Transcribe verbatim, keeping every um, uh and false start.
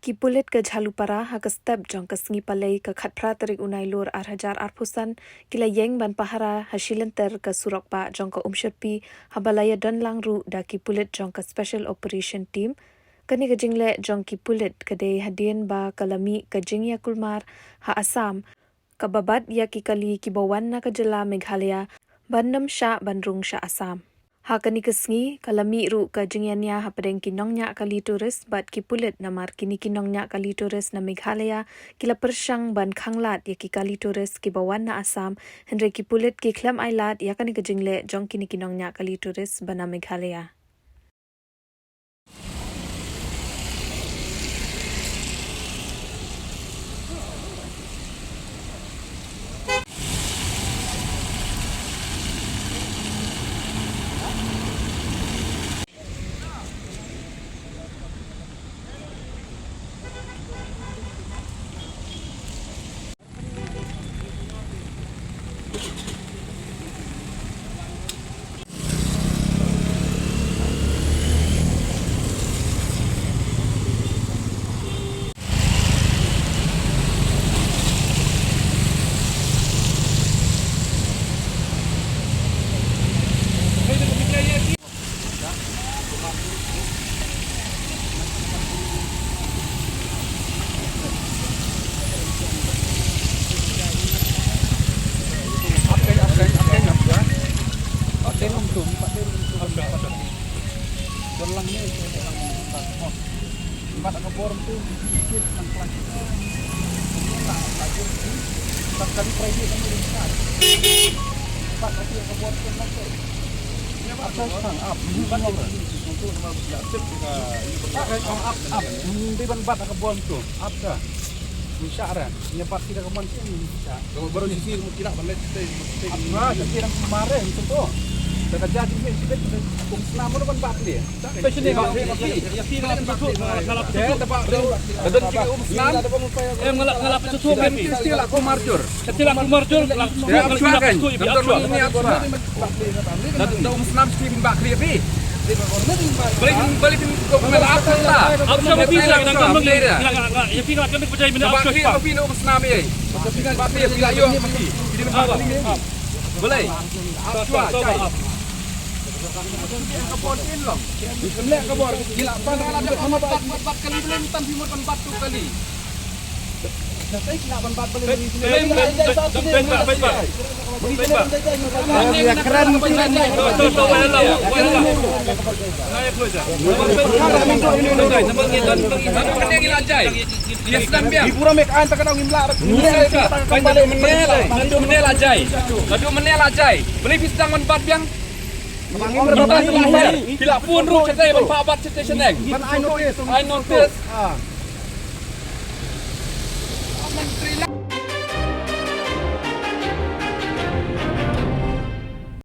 Ki pulit ka Jhalupara ha ka step jong ka sngi Palei ka khatphra tarik u Nailur ar hajar arphew san ki la ïeng ban pahara ha shilynter ka surok bah jong ka Umshyrpi haba la ïadon lang ruh da ki pulit jong ka Special Operation Team. Kane ka jingleh jong ki pulit ka dei hadien ba ka la mih ka jingïakulmar ha Assam kaba bat ïa ki kali kiba wan na ka jylla Meghalaya ban nym shah ban rung sha Assam. Ha kane ka sngi ka la mih ruh ka jingïania hapdeng ki nongñiah kali tourist bad ki pulit namar kine ki nongñiah kali tourist na Meghalaya ki la pyrshang ban khanglad ïa ki kali tourist kiba wan na Assam, hynrei ki pulit ki khlem ailad ïa kane ka jingleh jong kine ki nongñiah kali tourist ba na Meghalaya. Di ban bat ka bom tu. Ap ka. Ni sha ra. Ni bat ki da ka mon ki ni sha. Ka baru ni si mu kila ban leh tei. Ap ka, ka ki dang kemare tu tu. Da ka ja ji ni si bet kum snam mu ban bat ni. Ka sini ka. Ya ki la tu tu. Ka don ki um snam. Em ngala ngala tu tu. Em ki la kumar jur. Ka ti la kumar jur. Ya, ap ka. Ni ap ka. Da, da um snam ski bin bak ri ri. Balik bin, balik bin ko kumel ap ka. Ap ka pi sa, nang kan nang. Ya pi ka kan percaya mina ap ka. Pi no um snam ye. Bak ri ri la yo pi. Balik. Ap ka, ap ka. Ka bor in long. Ni semlek ka bor. Gila pan ala da pan bat, bat, bat kali belen tan pi mot pan bat tu kali. Beli pis dang man bat biang. Pila phone ruh cetai ban pha bat cetai seneng. Ai notice.